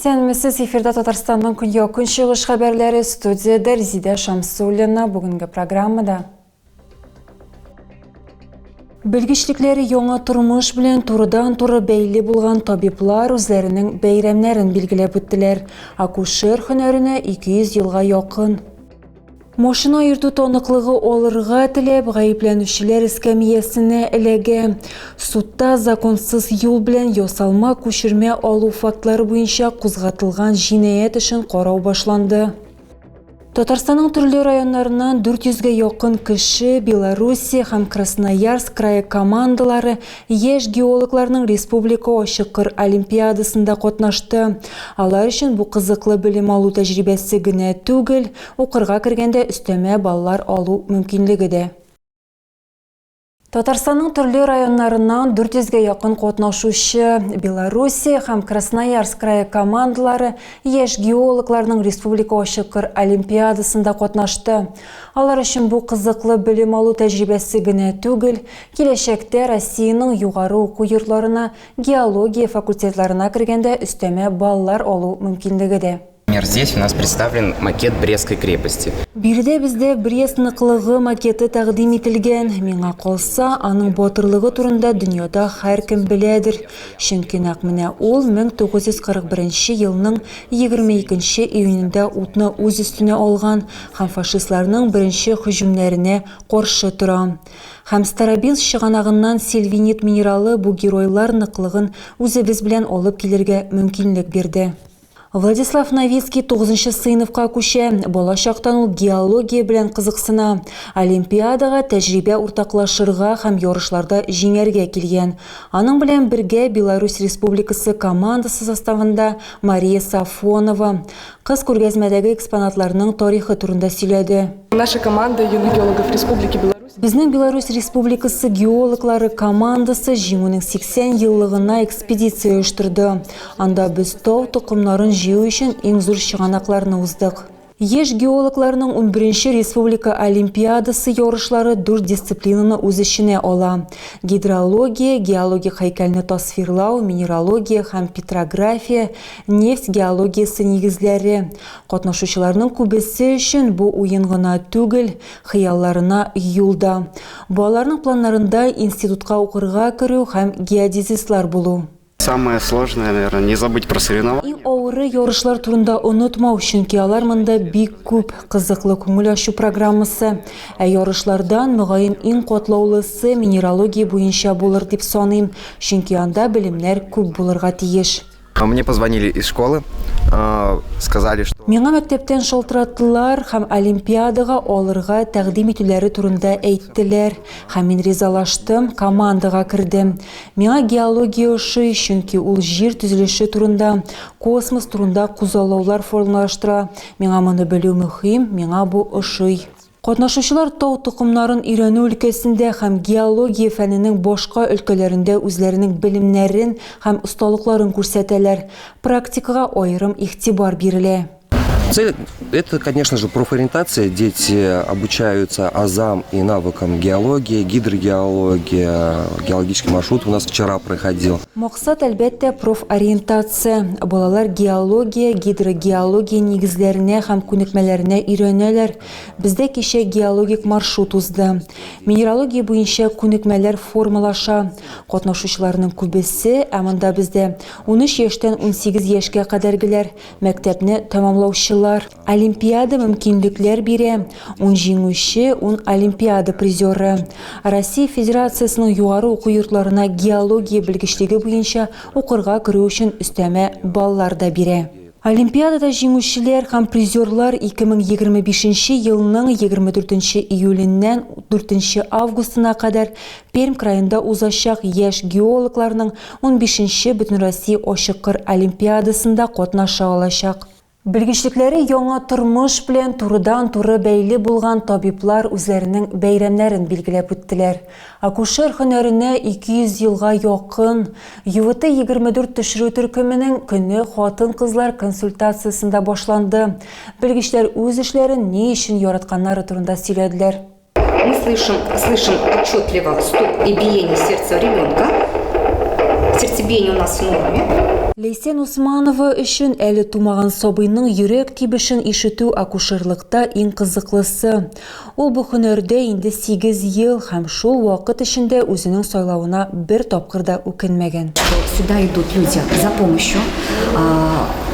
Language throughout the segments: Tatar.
Исәнмесез, эфирда Татарстанның көньяк-көнчыгыш хәбәрләре, студиядә Резидә Шамсуллина. Бүгенге программада Белгечлекләре яңа тормыш белән турыдан-туры бәйле булган табиблар үзләренең бәйрәмнәрен билгеләп үттеләр. Акушер һөнәренә 200 елга якын. Машина йөртү таныклыгы алырга теләп, гаепләнүчеләр эскәмиясенә эләгә. Судта законсыз юл белән ясалма күчермә алу фактлары буенча кузгатылган җинаять эшен карау башланды. Татарстанның төрле районнарыннан 400 гә якын кеше, Белоруссия һәм Красноярск крае командалары яшь геологларның республика ачык кыр олимпиадасында катнашты. Алар өчен бу кызыклы белем алу тәҗрибәсе генә түгел, укырга кергәндә өстәмә баллар алу мөмкинлеге дә. Татарстанның төрле районнарыннан 400 гә якын катнашучы Белоруссия һәм Красноярск крае командалары яшь геологларның республика ачык кыр олимпиадасында катнашты. Алар өчен бу кызыклы белем алу тәҗрибәсе генә түгел, киләчәктә Россиянең югары уку йортларына геология факультетларына кергәндә өстәмә баллар алу мөмкинлеге дә. Например, здесь у нас представлен макет Брестской крепости. Биредә бездә Брест ныклыгы макеты тәкъдим ителгән. Миңа калса, аның батырлыгы турында дөньяда һәркем беләдер. Чөнки нәкъ менә ул 1941 елның 22 июнендә утны үз өстенә алган һәм фашистларның беренче һөҗүмнәренә каршы тора. Һәм Старобинск чыганагыннан сильвинит минералы бу геройлар ныклыгын үзебез белән алып килергә мөмкинлек бирде. Владислав Новицкий тугызынчы сыйныфка күчә. Бала чактан ул геология белән кызыксына. Олимпиадага тәҗрибә уртаклашырга һәм ярышларда җиңәргә килгән. Аның белән бергә Беларусь Республикасы командасы составында Мария Сафонова. Кыз күргәзмәдәге экспонатларның тарихы турында сөйләде. Наша команда юных геологов Республики Беларусь. Безнең Беларусь Республикасы геологлары командасы Җиңүнең 80 еллыгына экспедиция оештырды. Анда без тау токымнарын җыю өчен иң зур чыганакларны уздык. Яшь геологларның унберенче республика олимпиадасы ярышлары дүрт дисциплинаны үз эченә ала, гидрология, геологик һәйкәлне тасвирлау, минералогия һәм петрография, нефть геологиясе нигезләре. Катнашучыларның күбесе өчен бу уен гына түгел, Хыялларына юл да. Балаларның планнарында институтка укырга керү һәм геодезистлар булу. Самое сложное, наверное, не забыть про соревнования. Иң авыры, ярышлар турында онытмау, чөнки алар монда бик күп. Кызыклы күңел ачу программасы. Ә ярышлардан, мөгаен, иң катлаулысы минералогия буенча булыр дип саныйм, чөнки анда белемнәр күп булырга тиеш. Мне позвонили из школы, сказали, что... Миңа мәктәптән шалтыраттылар һәм олимпиадага алырга тәкъдим итүләре турында әйттеләр. Һәм мин ризалаштым, командага кердем. Миңа геология ошый, чөнки ул җир төзелеше турында, космос турында күзаллаулар формалаштыра. Миңа моны белү мөһим, миңа бу ошый. Катнашучылар тау токымнарын өйрәнү өлкәсендә һәм геология фәненең башка өлкәләрендә үзләренең белемнәрен һәм осталыкларын күрсәтәләр. Практикага аерым игътибар бирелә. Цель это, конечно же, профориентация. Дети обучаются азам и навыкам геологии, гидрогеология, геологический маршрут у нас вчера проходил. Максат, әлбәттә, профориентация. Балалар геология, гидрогеология нигезләренә һәм күнекмәләренә өйрәнәләр. Бездә кичә геологик маршрут узды. Минералогия буенча күнекмәләр формалаша. Катнашучыларның күбесе, ә монда бездә 13 яшьтән 18 яшькә кадәргеләр, мәктәпне тәмамлаучылар. Олимпиада мөмкинлекләр бирә, ун җиңүче, ун олимпиада призеры. Россия Федерациясенең югары уку йортларына геология белгечлеге буенча укырга керү өчен өстәмә баллар да бирә. Олимпиадада җиңүчеләр һәм призерлар 2025 нче елның 24 нче июленнән 4 нче августына кадәр Пермь краенда узачак яшь геологларның унбишенче Бөтенроссия ачык кыр олимпиадасында катнаша алачак. Белгечлекләре яңа тормыш белән турыдан-туры бәйле булган табиблар үзләренең бәйрәмнәрен билгеләп үттеләр. Акушер һөнәренә 200 елга якын ЮВТ-24 төшерү төркеменең көне хатын-кызлар консультациясендә башланды. Белгечләр үз эшләрен ни өчен яратканнары турында сөйләделәр. Мы слышим, слышим отчетливо стук и биение сердца ребенка. Сердцебиение у нас в норме. Ләйсән Усманова өчен әле тумаган сабыйның йөрәк тибешен ишетү акушерлыкта иң кызыклысы. Ул бу һөнәрдә инде сигез ел һәм шул вакыт эчендә үзенең сайлавына бер тапкыр да үкенмәгән. Сюда идут люди за помощью,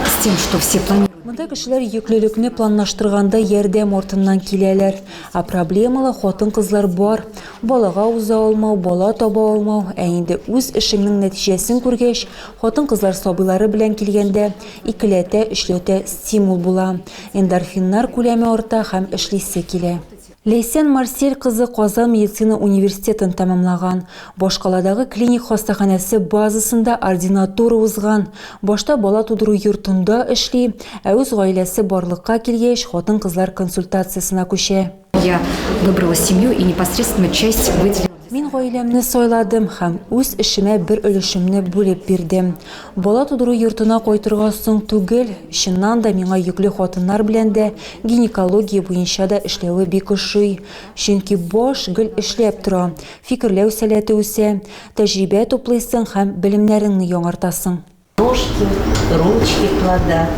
с тем, что все планируют. Монда кешеләр йөклелекне планлаштырганда ярдәм артыннан киләләр. Ә проблемалы хатын-кызлар бар. Балага уза алмау, бала таба алмау, ә инде үз эшеңнең нәтиҗәсен күргәч, хатын-кызлар сабыйлары белән килгәндә, икеләтә, өчләтә стимул була. Эндорфиннар күләме арта һәм эшлисе килә. Ләйсән Марсель кызы Казан медицина университетын тәмамлаган. Башкаладагы клиник хастаханәсе базасында ординатура узган. Башта бала тудыру йортында эшли, ә үз гаиләсе барлыкка килгәч, хатын-кызлар консультациясенә күчә. Я выбрала семью и непосредственно часть выделила. Мин гаиләмне сайладым һәм үз эшемә бер өлешемне бүлеп бирдем. Бала тудыру йортына кайтырга соң түгел. Чыннан да, миңа йөкле хатыннар белән дә, гинекология буенча да эшләве бик ошый. Чөнки баш гел эшләп тора, фикерләү сәләте үсә, тәҗрибә туплыйсың һәм белемнәреңне яңартасың. Ножки, ручки плода,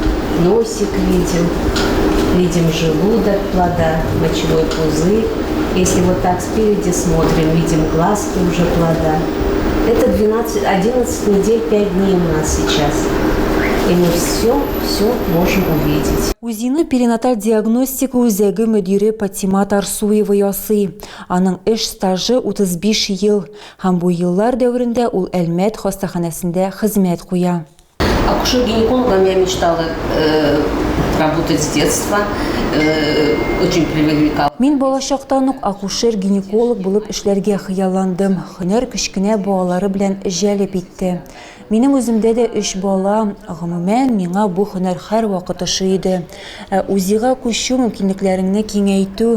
носик видим, видим желудок плода, мочевой пузырь. Если вот так спереди смотрим, видим глазки уже плода. Это 12, 11 недель, 5 дней у нас сейчас. И мы все, все можем увидеть. УЗИны перинаталь диагностика үзәге мөдире Патима Тарсуева ясый. Аның эш стажы 35 ел. Һәм бу еллар дәверендә ул Әлмәт хастаханәсендә хезмәт куя. Акушер-гинекологом я мечтала работать с детства, очень привлекала. Мин балачактан ук акушер-гинеколог булып эшләргә хыялландым. Һөнәр кечкенә балалары белән җәлеп итте. Минем үземдә дә өч бала, гомумән, миңа бу һөнәр һәрвакыт ошый иде. Ә УЗИга күчү мөмкинлекләреңне киңәйтү,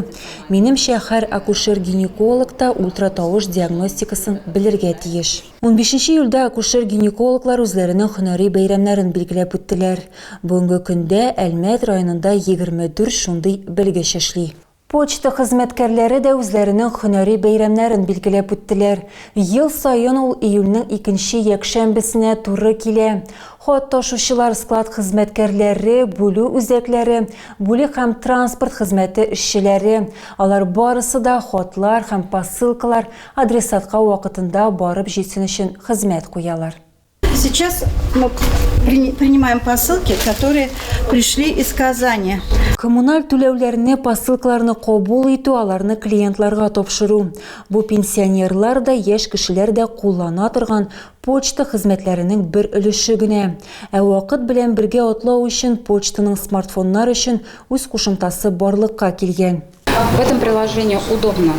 минемчә, һәр акушер-гинеколог та ультратавыш диагностикасын белергә тиеш. Унбишенче июльдә акушер-гинекологлар үзләренең һөнәри бәйрәмнәрен билгеләп үттеләр. Бүгенге көндә Әлмәт районында 24 шундый белгеч эшли. Почта хезмәткәрләре дә үзләренең һөнәри бәйрәмнәрен билгеләп үттеләр. Ел саен ул июльнең икенче якшәмбесенә туры килә. Хат ташучылар, склад хезмәткәрләре, бүлү үзәкләре, бүлек һәм транспорт хезмәте эшчеләре, алар барысы да хатлар һәм посылкалар адресатка вакытында барып җитсен өчен хезмәт куялар. Сейчас мы принимаем посылки, которые пришли из Казани. Коммуналь түләүләрне, посылкаларны кабул итү, аларны клиентларга тапшыру. Бу пенсионерлар да, яшь кешеләр дә куллана торган почта хезмәтләренең бер өлеше генә. Ә вакыт белән бергә атлау өчен почтаның смартфоннар өчен үз кушымтасы барлыкка килгән. В этом приложении удобно.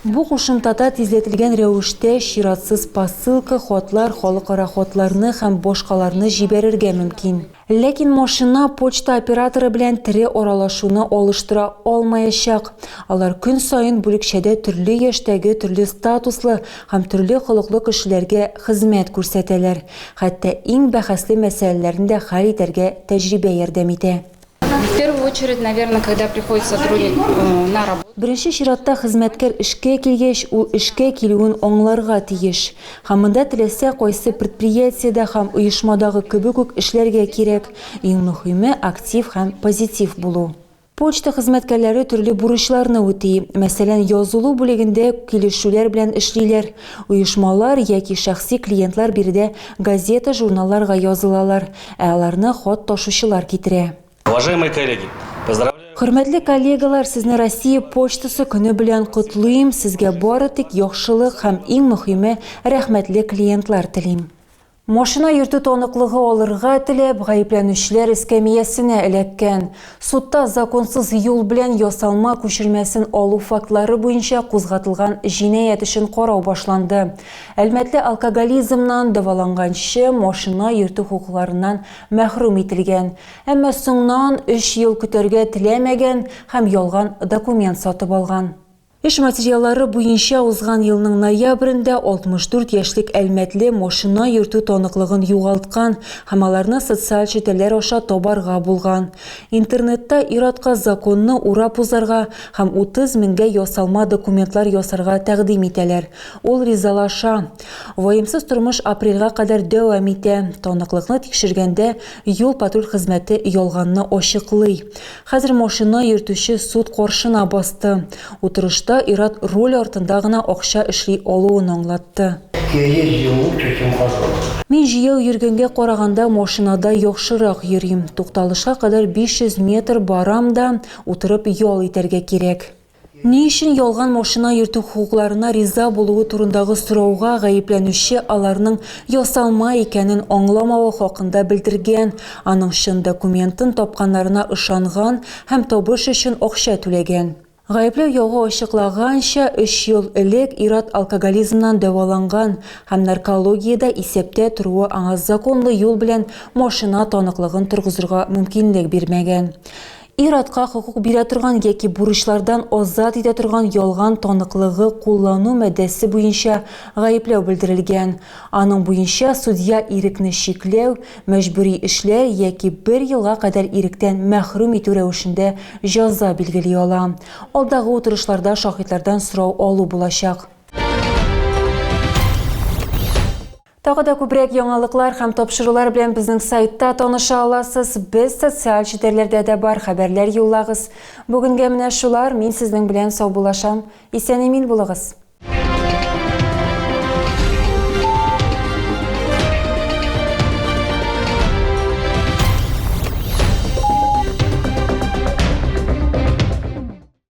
Бу кушымтада тизләтелгән рәвештә чиратсыз посылка, хатлар, халыкара хатларны һәм башкаларны җибәрергә мөмкин. Ләкин машина почта операторы белән тере аралашуны алыштыра алмаячак. Алар көн саен бүлекчәдә төрле яшьтәге, төрле статуслы һәм төрле холыклы кешеләргә хезмәт күрсәтәләр. Хәтта иң бәхәсле мәсьәләләрне дә хәл итәргә тәҗрибә ярдәм итә. В первую очередь, наверное, когда приходит сотрудник э, на работу. Беренче чиратта хезмәткәр эшкә килгәч, ул эшкә килүен аңларга тиеш. Һәм монда теләсә кайсы предприятиедә һәм оешмадагы кебек үк эшләргә кирәк. Иң мөһиме, актив һәм позитив булу. Почта хезмәткәрләре төрле бурычларны үти. Мәсәлән, язылу бүлегендә килешүләр белән эшлиләр. Оешмалар яки шәхси клиентлар биредә газета-журналларга язылалар, ә аларны хат ташучылар китерә. Уважаемые коллеги, поздравляю. Хөрмәтле коллегалар, сезне Россия почтасы көне белән котлыйм, сезгә бары тик яхшылык һәм иң мөхиме, рәхмәтле клиентлар телим. Машина йөртү таныклыгы алырга теләп, гаепләнүчеләр эскәмиясенә эләккән. Судта законсыз юл белән ясалма күчермәсен алу фактлары буенча кузгатылган җинаять эшен карау башланды. Әлмәтле алкоголизмнан дәваланганчы машина йөртү хокукларыннан мәхрүм ителгән. Әмма соңнан өч ел көтәргә теләмәгән һәм ялган документ сатып алган. Эш материаллары буенча узган елның ноябрендә 64 яшьлек әлмәтле машина йөртү таныклыгын югалткан һәм аларны социаль челтәрләр аша табарга булган. Интернетта ир-атка законны урап узарга һәм 30 меңгә ясалма документлар ясарга тәкъдим итәләр. Ул ризалаша. Ваемсыз тормыш апрельгә кадәр дәвам итә. Таныклыкны тикшергәндә юл-патруль хезмәте ялганны ачыклый. Хәзер машина йөртүче суд каршына басты. Утырышта ир-ат руль артында гына акча эшли алуын аңлатты. Я езжу лучше, чем хожу. Мин җәяү йөргәнгә караганда машинада яхшырак йөрим. Тукталышка кадәр 500 метр барам да, утырып ял итәргә кирәк. Ни өчен ялган машина йөртү хокукларына риза булуы турындагы сорауга гаепләнүче аларның ясалма икәнен аңламавы хакында белдергән, аның чын документын тапканнарына ышанган һәм табыш өчен акча түләгән. Гаепләү ягы ачыклаганча, өч ел элек ир-ат алкоголизмнан дәваланган һәм наркологиядә исәптә торуы аңа законлы юл белән машина таныклыгын торгызырга мөмкинлек бирмәгән. Ир-атка хокук бирә торган яки бурычлардан азат итә торган ялган таныклыгы куллану маддәсе буенча гаепләү белдерелгән. Аның буенча судья ирекне чикләү, мәҗбүри эшләр яки бер елга кадәр иректән мәхрүм итү рәвешендә җәза билгели ала. Алдагы утырышларда шаһитлардан сорау алу булачак. Тагы да күбрәк яңалыклар һәм тапшырулар белән безнең сайтта таныша аласыз. Без социаль челтәрләрдә дә бар, хәбәрләр юллагыз. Бүгенгә менә шулар, мин сезнең белән саубуллашам. Исән-имин булыгыз!